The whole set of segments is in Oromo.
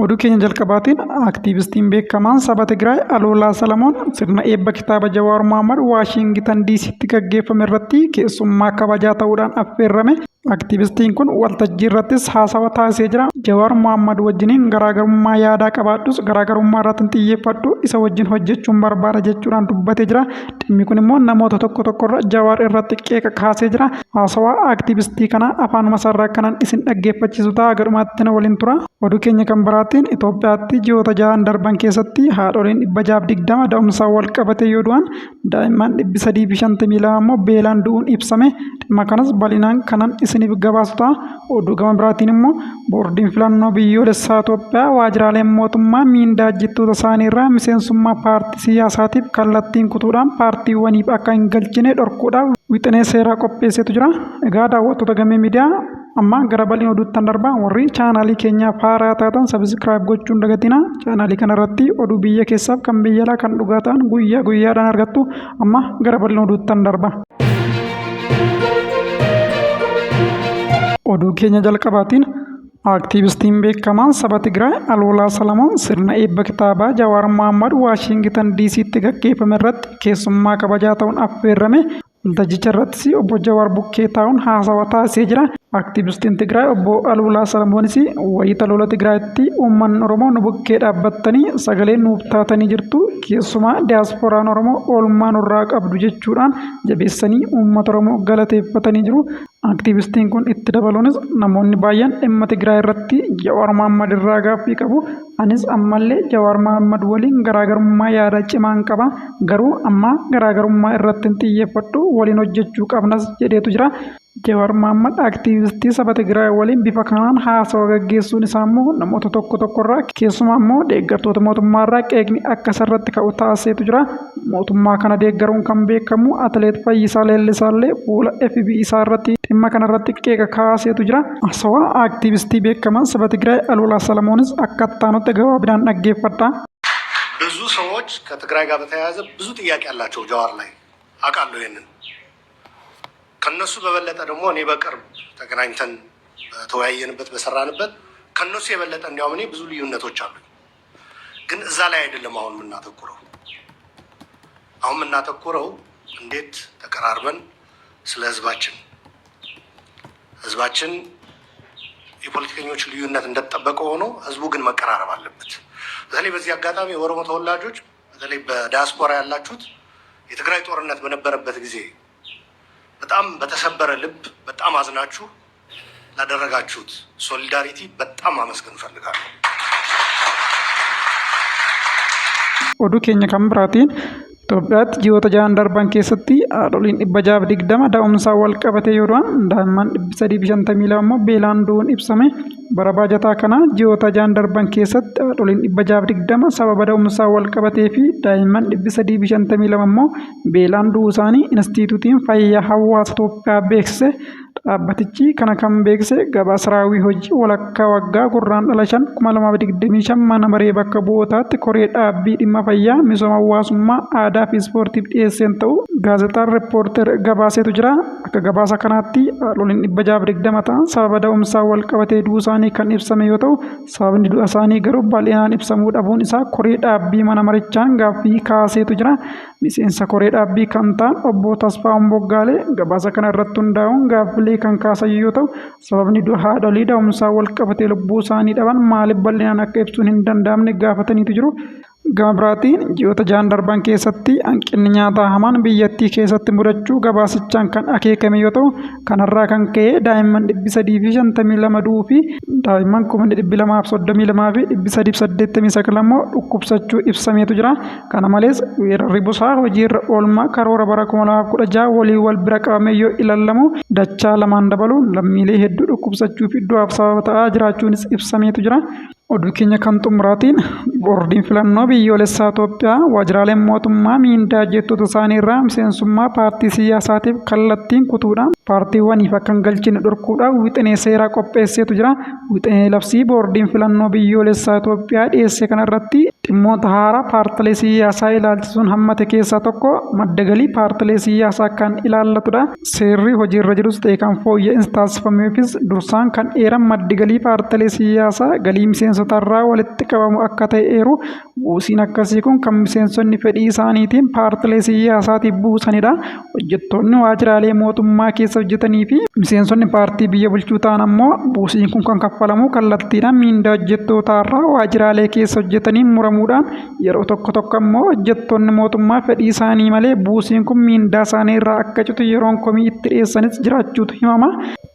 Oduu keenya jalqabaatiin aktiivistiin beekamaan saba Tigraay Aluulaa Salamoon sirna eebba kitaaba Jawaar Mohammad Waashingitan DC'tti gaggeeffame irratti keessummaa kabajaa ta'uudhaan affeerrame. Aktiivistiin kun waltajjii irrattis haasawa taasisee jira. Jawaar Mohammad wajjiniin garaagarummaa yaadaa qabaadhus, garaagarummaa irratti hin xiyyeeffadhu, isa wajjin hojjechuun barbaada jechuudhaan dubbatee jira. Dhimmi kun immoo namoota tokko tokkorra Jawaar irratti qeeqa kaasee jira. Haasawaa aktiivistii kanaa afaanuma isaarraa kanan isin dhaggeeffachiisu ta'a, gadhumaatti na waliin tura. Oduu keenya kan biraatiin, Itoophiyaatti ji'oota 6n darban keessatti haadholiin 620 da'umsaan wal qabatee yoo du'an, daa'imman 352 immoo beelaan du'uun ibsame. Dhimma kanas bal'inaan kanan isiniif gabaasu ta'a. Oduu gama biraatiin immoo, boordiin filannoo biyyoolessaa Itoophiyaa waajjiraaleen mootummaa miindaa hojjettoota isaanii irraa miseensummaa paartii siyaasaatiif kallattiin kutuudhaan paartiiwwaniif akka hin galchine dhorkuudhaaf wixinee seeraa qopheesseetu jira. Egaa daawwattoota Gamee Miidiyaa, amma gara bal'ina oduuttan darba. Warri chaanaalii keenyaaf haaraa taatan subscribe gochuun dagatina. Chaanaalii kanarratti oduu biyya keessaaf kan biyya alaa kan dhugaa ta'an guyyaa guyyaadhaan argattu. Amma gara bal'ina oduuttan darba. Oduu keenya jalqabaatiin, aktiivistiin beekamaan saba Tigraay Aluulaa Salamoon sirna eebba kitaabaa Jawaar Mohammad Waashingitan DC'tti gaggeeffame irratti keessummaa kabajaa ta'uun affeerrame. Waltajjicha irrattis obbo Jawaar bukkee taa'uun haasawa taasisee jira. Aktiivistiin Tigraay obbo Aluulaa Salamoonis wayita lola Tigraayitti uummanni Oromoo nu bukkee dhaabbattanii sagalee nuuf taatanii jirtu, keessumaa diyaaspooraan Oromoo oolmaa nurraa qabdu jechuudhaan jabeessanii uummata Oromoo galateeffatanii jiru. Aktiivistiin kun itti dabaluunis, namoonni baay'een dhimma Tigraay irratti Jawaar Mohammad irraa gaaffii qabu. Anis ammallee Jawaar Mohammad waliin garaagarummaa yaada cimaan qaba. Garuu amma garaagarummaa irratti hin xiyyeeffadhu, waliin hojjechuu qabnas jedheetu jira. Jawaar Mohammad aktiivistii saba Tigraay waliin bifa kanaan haasawa gaggeessuun isaa immoo namoota tokko tokkorraa, keessumaa immoo deeggartoota mootummaarraa qeeqni akka isarratti ka'u taasiseetu jira. Mootummaa kana deeggaruun kan beekamu Atileet Fayyisaa Leellisaallee fuula FB isaa irratti dhimma kanarratti qeeqa kaaseetu jira. Haasawaa aktiivistii beekamaan saba Tigraay Aluulaa Salamoonis akka ittaanutti gabaabinaan dhaggeeffadha. ብዙ ሰዎች ከትግራይ ጋር በተያያዘ ብዙ ጥያቄ አላቸው ጀዋር ላይ፣ አውቃለሁ። ይሄንን ከነሱ በበለጠ ደግሞ እኔ በቅርብ ተገናኝተን በተወያየንበት፣ በሰራንበት ከነሱ የበለጠ እንዲያውም እኔ ብዙ ልዩነቶች አሉ። ግን እዛ ላይ አይደለም አሁን የምናተኩረው። አሁን የምናተኩረው እንዴት ተቀራርበን ስለ ህዝባችን፣ ህዝባችን የፖለቲከኞች ልዩነት እንደተጠበቀ ሆኖ ህዝቡ ግን መቀራረብ አለበት። በተለይ በዚህ አጋጣሚ የኦሮሞ ተወላጆች፣ በተለይ በዲያስፖራ ያላችሁት፣ የትግራይ ጦርነት በነበረበት ጊዜ በጣም በተሰበረ ልብ በጣም አዝናችሁ ላደረጋችሁት solidarity በጣም ማመስገን እፈልጋለሁ። Oduu keenya kan biraatiin, Itoophiyaatti ji'oota 6n darban keessatti haadholiin 620 da'umsaan wal qabatee yoo du'an, daa'imman 352 immoo beelaan du'uun ibsame. Bara baajataa kana ji'oota 6n darban keessatti haadholiin 620 sababa da'umsaan wal qabatee fi daa'imman 352 immoo beelaan du'uu isaanii Inistiituutiin Fayyaa Hawaasa Itoophiyaa beeksise. Dhaabbatichi kana kan beeksise gabaasa raawwii hojii walakkaa waggaa Gurraandhala 5, 2025 mana maree bakka bu'ootaatti koree dhaabbii dhimma fayyaa, misooma hawaasummaa, aadaa fi ispoortiif dhiyeesseen ta'uu gaazexaan Reeppoorter gabaaseetu jira. Akka gabaasa kanaatti haadholiin 620 ta'an sababa da'umsaan wal qabatee du'uu isaanii kan ibsame yoo ta'u, sababni du'a isaanii garuu bal'inaan ibsamuu dhabuun isaa koree dhaabbii mana marichaan gaaffii kaaseetu jira. Miseensa koree dhaabbii kan ta'an obbo Tasfaa'uun Boggaalee gabaasa kana irratti hundaa'uun gaaffilee kan kaasan yoo ta'u, sababni du'a haadholii da'umsaan wal qabatee lubbuu isaanii dhaban maaliif bal'inaan akka ibsuun hin danda'amne gaafataniitu jiru. Gama biraatiin, ji'oota 6n darban keessatti hanqinni nyaataa hamaan biyyattii keessatti mudachuu gabaasichaan kan akeekame yoo ta'u, kanarraa kan ka'e daa'imman 352 du'uu fi daa'imman 232,389 immoo dhukkubsachuu ibsameetu jira. Kana malees, weerarri busaa hojiirra oolmaa karoora bara 2016 waliin wal bira qabamee yoo ilaalamu dachaa lamaan dabaluun lammiilee hedduu dhukkubsachuu fi du'aaf sababa ta'aa jiraachuunis ibsameetu jira. Oduu keenya kan xumuraatiin, boordiin filannoo biyyoolessaa Itoophiyaa waajjiraaleen mootummaa miindaa hojjettoota isaanii irraa miseensummaa paartii siyaasaatiif kallattiin kutuudhaan paartiiwwaniif akka hin galchine dhorkuudhaaf wixinee seeraa qopheesseetu jira. Wixinee labsii boordiin filannoo biyyoolessaa Itoophiyaa dhiyeesse kanarratti Dhimmoota haaraa paartilee siyyaasaa ilaalchisuun hammate keessaa tokko madda galii paartilee siyyaasaa kan ilaallatudha. Seerri hojiirra jirus ta'e kan fooyya'insi taasifameefis dursaan kan eeran maddi galii paartilee siyyaasaa galii miseensotarraa walitti qabamu akka ta'e eeru. Buusiin akkasii kun kan miseensonni fedhii isaaniitiin paartilee siyyaasaatiif buusanidha. Hojjettoonni waajjiraalee mootummaa keessa hojjetanii fi miseensonni paartii biyya bulchuu ta'an ammoo buusiin kun kan kaffalamu kallattiidhaan miindaa hojjettootaarraa waajjiraalee keessa hojjetaniin muramuudhaan yeroo tokko tokko ammoo hojjettoonni mootummaa fedhii isaanii malee buusiin kun miindaa isaanii irraa akka citu yeroon komii itti dhiyeessanis jiraachuutu himama.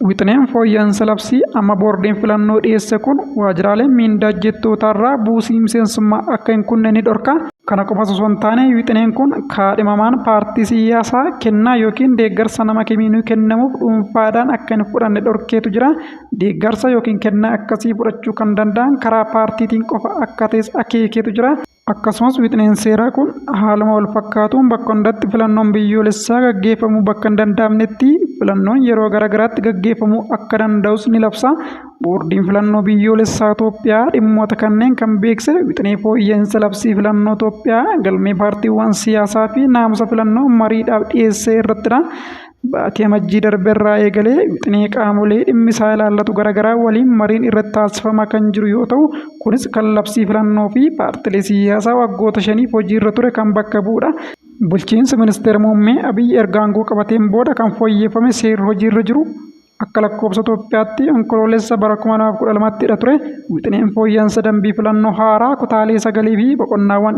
Wixineen fooyya'insa labsii amma boordiin filannoo dhiyeesse kun waajjiraaleen miindaa hojjettootaarraa buusii miseensummaa akka hin kunne ni dhorka. Kana qofas osoo hin taane wixineen kun kaadhimamaan paartii siyyaasaa kennaa yookiin deeggarsa nama kamiinuu kennamuuf dhuunfaadhaan akka hin fudhanne dhorkeetu jira. Deeggarsa yookiin kennaa akkasii fudhachuu kan danda'an karaa paartiitiin qofa akka ta'es akeekeetu jira. Akkasumas wixineen seeraa kun haaluma wal fakkaatuun bakka hundatti filannoon biyyoolessaa gaggeeffamuu bakka hin danda'amnetti filannoon yeroo garaagaraatti gaggeeffamuu akka danda'us ni labsa. Boordiin filannoo biyyoolessaa Itoophiyaa dhimmoota kanneen kan beeksise wixinee fooyya'insa labsii filannoo Itoophiyaa galmee paartiiwwan siyaasaa fi naamusa filannoo mariidhaaf dhiyeesse irrattidha. Baatii Amajjii darbe irraa eegalee wixinee qaamolee dhimmi isaa ilaallatu garaagaraa waliin mariin irratti taasifamaa kan jiru yoo ta'u, kunis kan labsii filannoo fi paartilee siyaasaa waggoota shaniif hojiirra ture kan bakka bu'udha. Bulchiinsa ministeera muummee Abiy erga aangoo qabateen booda kan fooyyeffame seerri hojiirra jiru akka lakkoofsa Itoophiyaatti Onkoloolessa bara 2012tti dha ture. Wixineen fooyya'insa dambii filannoo haaraa kutaalee sagalii fi boqonnaawwan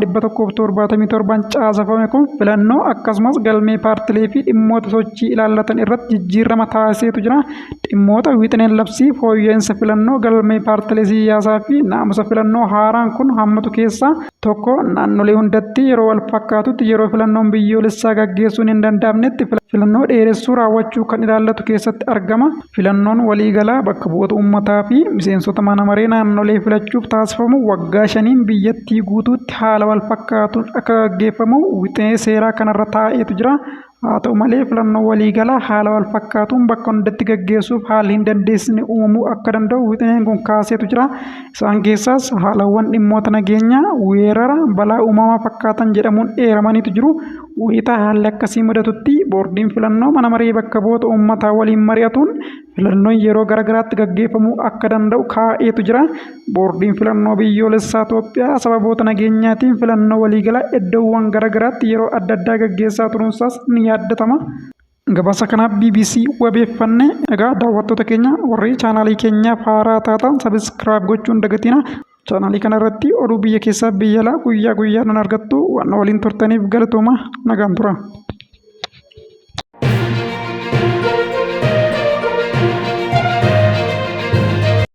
177n caaseffame kun filannoo akkasumas galmee paartilee fi dhimmoota sochii ilaallatan irratti jijjiirama taasiseetu jira. Dhimmoota wixineen labsii fooyya'insa filannoo galmee paartilee siyaasaa fi naamusa filannoo haaraan kun hammatu keessaa tokko naannolee hundatti yeroo wal fakkaatutti yeroo filannoon biyyoolessaa gaggeessuun hin danda'amnetti filannoo dheeressuu raawwachuu kan ilaallatu keessatti argama. Filannoon waliigalaa bakka bu'oota uummataa fi miseensota mana maree naannolee filachuuf taasifamu waggaa shaniin biyyattii guutuutti haala wal fakkaatuun akka gaggeeffamu wixinee seeraa kanarra taa'eetu jira. Haa ta'u malee filannoo waliigalaa haala wal fakkaatuun bakka hundatti gaggeessuuf haalli hin dandeessisne uumamuu akka danda'u wixineen kun kaaseetu jira. Isaan keessaas haalawwan dhimmoota nageenyaa, weerara, balaa uumamaa fakkaatan jedhamuun eeramaniitu jiru. Wayita haalli akkasii mudatutti boordiin filannoo mana maree bakka bu'oota uummataa waliin mari'atuun filannoon yeroo garaagaraatti gaggeeffamuu akka danda'u kaa'eetu jira. Boordiin filannoo biyyoolessaa Itoophiyaa sababoota nageenyaatiin filannoo waliigalaa iddoowwan garaagaraatti yeroo adda addaa gaggeessaa turuunsaas ni yaaddatama. Gabaasa kanaaf BBC wabeeffanne. Egaa daawwattoota keenya warri chaanaalii keenyaaf haaraa taatan sabiskiraayib gochuun dagatina. Chaanaalii kana irratti oduu biyya keessaa biyya alaa guyyaa guyyaadhaan argattu waan waliin turtaniif galatooma nagaan tura.